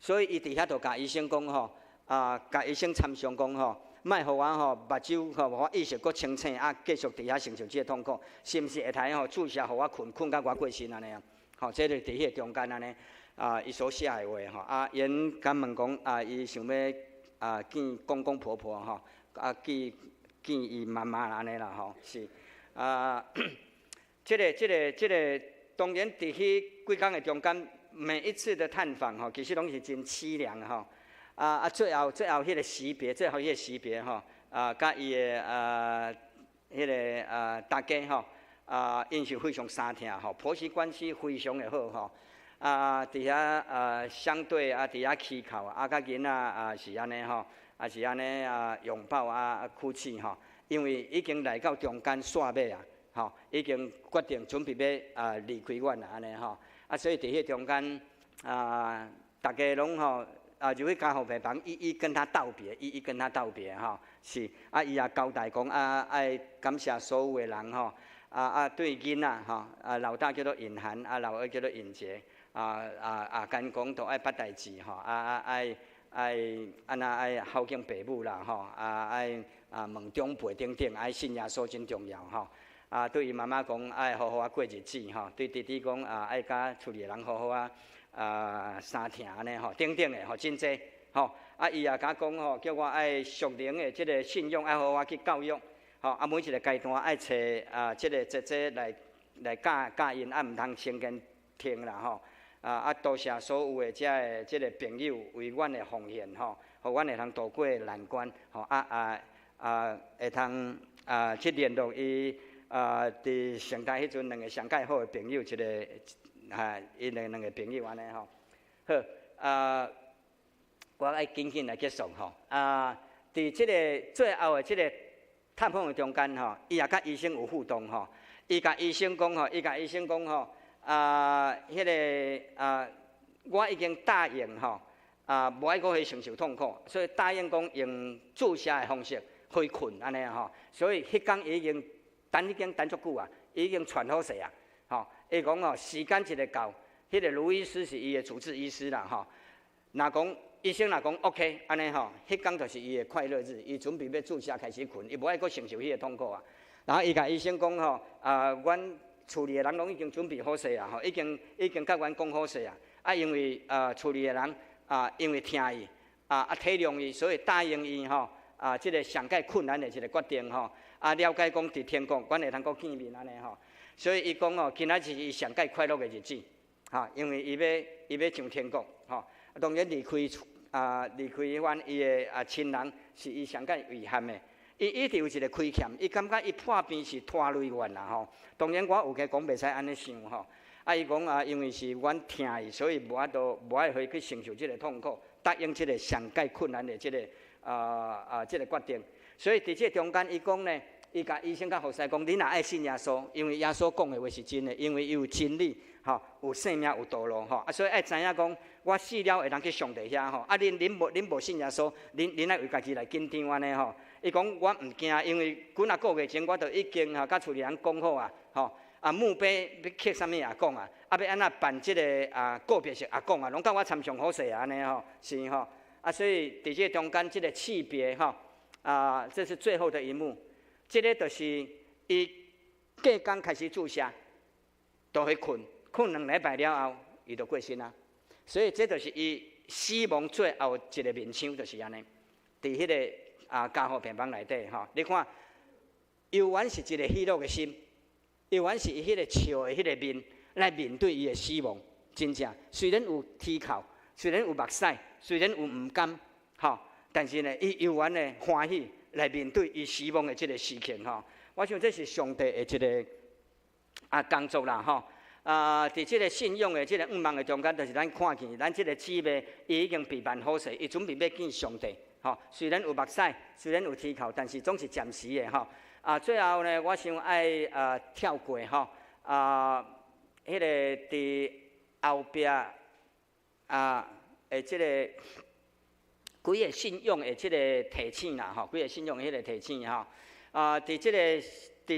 Speaker 2: 所以伊佇遐就共醫生講吼，啊，共醫生參詳講吼，莫予我吼目睭吼，予我意識閣清醒，啊，繼續佇遐承受這個痛苦，是毋是會通吼注射予我睏，睏到我過身按呢啊？吼，這個佇彼個中間按呢，啊，伊所寫的話吼，啊，𪜶共問講啊，伊想欲啊見公公婆婆吼，啊見見伊媽媽按呢啦吼，是啊，這個這個這個，當然佇彼幾工的中間，每一次的探訪吼，其實攏是真淒涼吼。啊啊，最後最後彼個惜別，最後彼個惜別吼，啊，佮伊的啊，彼个啊，大家吼，啊，𪜶是非常相疼吼，婆媳關係非常的好吼。啊，佇遐啊相對啊，佇遐乞哭啊，佮囡仔啊是按呢吼，啊是按呢啊擁抱啊哭泣吼，因為已經來到中間煞尾啊，吼，已經決定準備欲啊離開阮啊按呢吼，啊所以佇彼中間啊，逐家攏吼啊入去加護病房，一一跟他道別，一一跟他道別吼，是啊，伊也交代講啊，愛感謝所有的人吼，啊啊對囡仔吼，啊老大叫做尹涵，啊老二叫做尹杰。啊啊啊！敢講都愛捌代誌吼，啊啊愛愛按怎愛孝敬爸母啦吼，啊愛啊問長輩等等，愛信耶穌真重要吼。啊，對伊媽媽講愛好好仔過日子吼，對弟弟講啊愛佮厝裡的人好好仔啊相疼按呢吼，等等的吼，真濟吼。啊，伊也共我講吼，叫我愛屬靈的這个信仰愛好好去教育吼。啊，每一个階段愛揣啊這个姐姐來來教教𪜶，啊毋通先見停啦吼。啊啊！多謝所有的遮个這个朋友為阮的奉獻吼，予阮會通渡過難關吼。啊啊啊！會通啊去聯絡伊啊，佇聖誕彼陣兩个上蓋好的朋友，一个啊，𪜶的兩个朋友按呢吼。好啊，我愛緊緊來結束吼。啊，佇這个最後的這个探訪的中間吼，伊也佮醫生有互動吼。伊共醫生講吼，伊共醫生講吼。啊，彼个啊，我已經答應吼，啊，無愛閣去承受痛苦，所以答應講用注射的方式予伊睏按呢吼，所以彼工已經等已經等足久啊，已經傳好勢啊，吼，伊講吼時間一个到，彼个盧醫師是伊的主治醫師啦吼，若講醫生若講 OK 按呢吼，彼工就是伊的快樂日，伊準備欲注射開始睏，伊無愛閣承受彼个痛苦啊。然後伊共醫生講吼，啊，阮厝裡的人攏已經準備好勢啊，吼，已經已經共阮講好勢啊。啊，因為啊，厝裡的人啊，因為疼伊啊啊體諒伊，所以答應伊吼啊，這个上蓋困難的一个決定吼。啊，了解講佇天國，阮會通閣見面按呢吼。所以伊講吼，今仔日是伊上蓋快樂的日子，吼，因為伊欲伊欲上天國，吼。當然離開啊，離開阮伊的啊親人，是伊上蓋遺憾的。伊一直有一个虧欠，伊感覺伊破病是拖累阮啦吼。當然我有嘅講袂使按呢想吼。啊，伊講啊，因為是阮疼伊，所以無法度無愛予伊去承受這个痛苦，答應這个上蓋困難的這个啊啊這个決定。所以佇這中間，伊講呢，伊共醫生佮護士講，恁若愛信耶穌，因為耶穌講的話是真的，因為伊有真理，吼，有生命，有道路，吼，啊，所以愛知影講，我死了會通去上帝遐，吼，啊，恁恁無恁無信耶穌，恁恁愛為家己來緊張按呢吼。伊講我毋驚，因為幾若個月前我就已經吼佮厝裡人講好啊，吼，啊墓碑欲刻啥物也講啊，啊欲按怎辦這个啊告別式也講啊，攏共我參詳好勢按呢吼，是吼。啊，所以佇這中間這个刺別吼，啊，這是最後的一幕。這个就是伊隔工開始注射，就去睏，睏2禮拜了後，伊就過身啊。所以這就是伊死亡最後一个面相，就是按呢。佇彼个加護病房內底吼，你看，猶原是一个喜樂的心，猶原是伊彼个笑的彼个面來面對伊的死亡。真正，雖然有啼哭，雖然有目屎，雖然有毋甘，吼，但是呢，伊猶原呢歡喜來面對伊死亡的這个時刻吼。我想這是上帝的一个工作啦吼。佇這个信仰的這个向望的中間，就是咱看見咱這个姊妹，伊已經備辦好勢，伊準備欲見上帝。吼，雖然有目屎，雖然有啼哭，但是總是暫時的吼。最後呢，我想愛跳過吼。彼个佇後壁的這个幾个信仰的這个提醒啦，吼，幾个信仰的彼个提醒吼。佇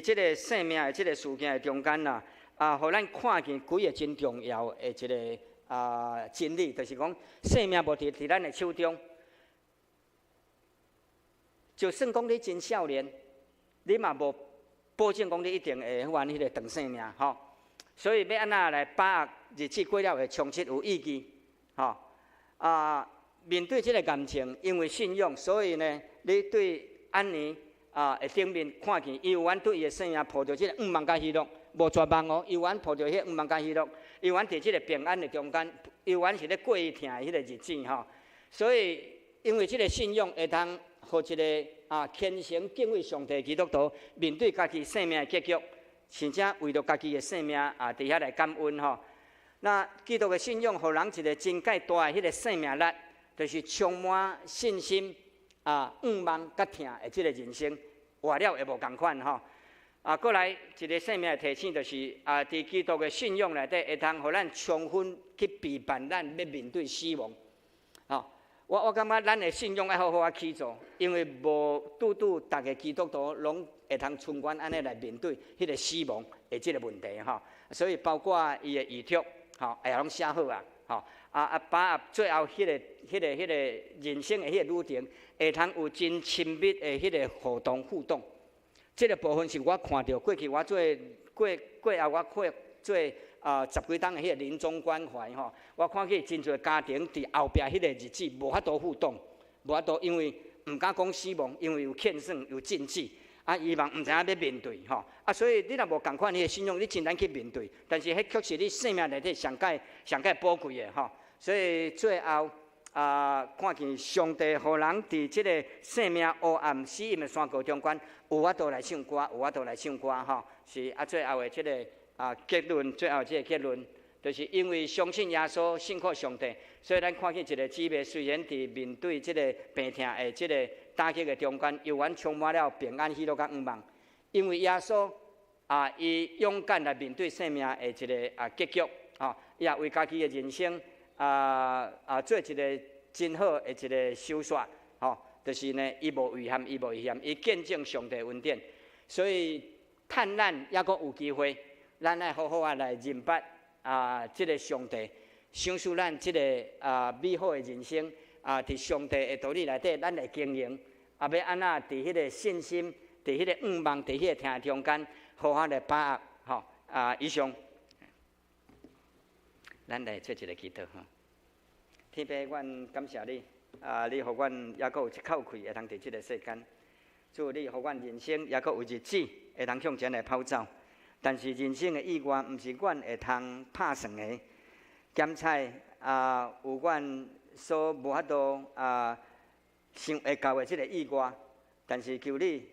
Speaker 2: 這个生命的這个事件的中間啦，予咱看見幾个真重要的一个真理，就是講生命無佇咱的手中。就算講你真少年，你嘛無保證講你一定會還彼个長生命吼。所以欲按怎來把握日子過了會充實有意義，吼啊！面對這个癌症，因為信仰，所以呢，你對按呢的頂面看見，猶原對伊的生命抱著這个向望佮喜樂，無絕望哦，猶原抱著彼个向望佮喜樂，猶原佇這个平安的中間，猶原是咧過伊疼的彼个日子吼。所以，因為這个信仰會當予一个虔誠敬畏上帝的基督徒面對家己生命的結局，甚至為著家己的生命佇遐來感恩吼。那基督的信仰，予人一个真蓋大的彼个生命力，就是充滿信心、向望佮疼的這个人生，活了會無仝款吼。閣來一个生命的提醒，就是佇基督的信仰內底，會通予咱充分去備辦咱欲面對死亡。吼，我感覺咱的信仰愛好好仔去做，因為無拄拄逐个基督徒攏會通像阮按呢來面對彼个死亡的這个問題吼。所以包括伊的遺囑，吼，也攏寫好啊，吼，把握最後彼个人生的彼个旅程，會通有真親密的彼个互動。這个部分是我看著過去我做過過後我過做十幾冬的彼个臨終關懷吼，我看見真濟家庭佇後壁彼个日子無法度互動，無法度，因為毋敢講死亡，因為有勸算有禁忌，伊嘛毋知影欲面對吼，所以你若無仝款彼个信仰，你真難去面對。但是彼卻是你生命內底上蓋上蓋寶貴的吼，所以最後看見上帝予人佇這个生命黑暗死蔭的山谷中間，有法度來唱歌，有法度來唱歌吼，是最後的這个結論，最後這个結論，就是因為相信耶穌，信靠上帝，所以咱看見一个姊妹雖然佇面對這个病痛的這个打擊的中間，猶原充滿了平安、喜樂佮向望。因為耶穌伊勇敢來面對生命的一个結局，吼，伊也為家己的人生做一个真好的一个收煞，吼，就是呢，伊無遺憾，伊無遺憾，伊見證上帝恩典，所以趁咱猶閣有機會，咱愛好好仔來認捌這个上帝，賞賜咱這个美好的人生佇上帝的道理內底，咱來經營，欲按怎佇彼个信心、佇彼个向望、佇彼个疼中間，好好來把握，吼以上，咱來做一个祈禱吼。天父，阮感謝你，你予阮猶閣有一口氣會通佇這个世間。主，你予阮人生猶閣有日子會通向前來跑走，但是人生的意外毋是阮會通拍算的。檢採有阮所無法度想會到的這个意外，但是求你予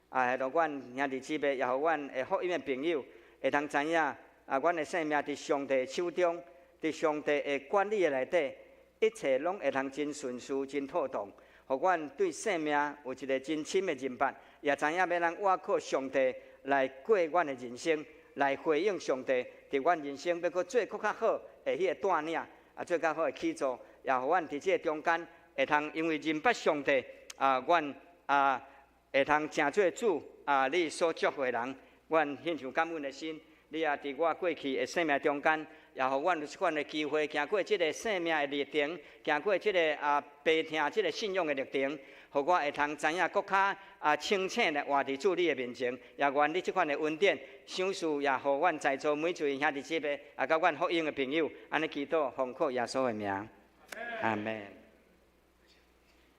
Speaker 2: 阮兄弟姊妹，也予阮的福音的朋友會通知影阮的生命佇上帝手中，佇上帝的管理的內底，一切攏會通真順遂、真妥當，予阮對生命有一个真深的認捌，也知影欲按怎倚靠上帝來過阮的人生，來回應上帝佇阮人生欲閣做閣較好的彼个帶領，做較好的起做，也予阮佇這个中間會通因為認捌上帝，阮會通成做主你所祝福的人，阮獻上感恩的心。你也佇我過去的生命中間，也予阮有這款的機會，行過這个生命的歷程，行過這个悲痛、這个信仰的歷程，予我會通知影閣較清醒的活佇主你的面前，也願你這款的恩典，賞賜也予阮在座每一位兄弟姊妹，佮阮福音的朋友，按呢祈禱，奉靠耶穌的名，阿門。